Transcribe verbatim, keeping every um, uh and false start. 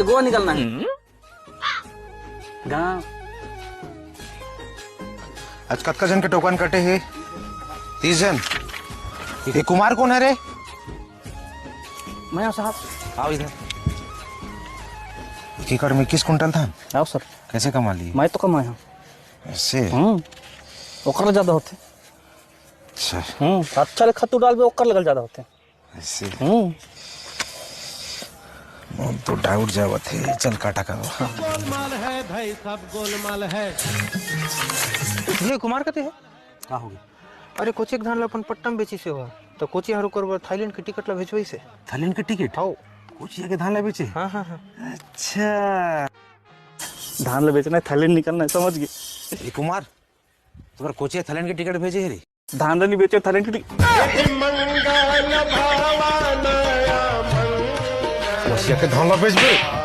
गोवा निकलना है। गाँव। आज कतका झन के टोकन कटे हे? तीस झन। ये कुमार कोन हरे? मैं हूँ साहब। आओ इधर। एक एकड़ में इक्कीस कुंटल धान। आओ सर। कैसे कमा लिए? मैं तो कमाया हूँ। ऐसे? हम्म। ओकर ले ज्यादा होथे। अच्छा। हम्म, अच्छा ले खातू डालबे, ओकर ले ज्यादा होथे। ऐसे? हम्म। मोर तो डाउट जावत हे, चल काटा करो। गोलमाल है भाई, सब गोलमाल है। ये कुमार कते हे? का होगे? अरे, कोचिया के धान ला अपन पट्टा में बेचिस हे, तो कोचिया हर ओकर बर थाईलैंड के टिकट ला भेजवाइस हे। थाईलैंड के टिकट? हौ। कोचिया के धान ला बेचे? हाँ, हाँ, हाँ। अच्छा। धान ला बेचना है, थाईलैंड निकलना है, समझ गे? ए कुमार, तोर कोचिया थाईलैंड के टिकट भेजे हे रे? धान ला नहीं बेचे, थाईलैंड के टिकट। कोचिया के धान ला बेचबे?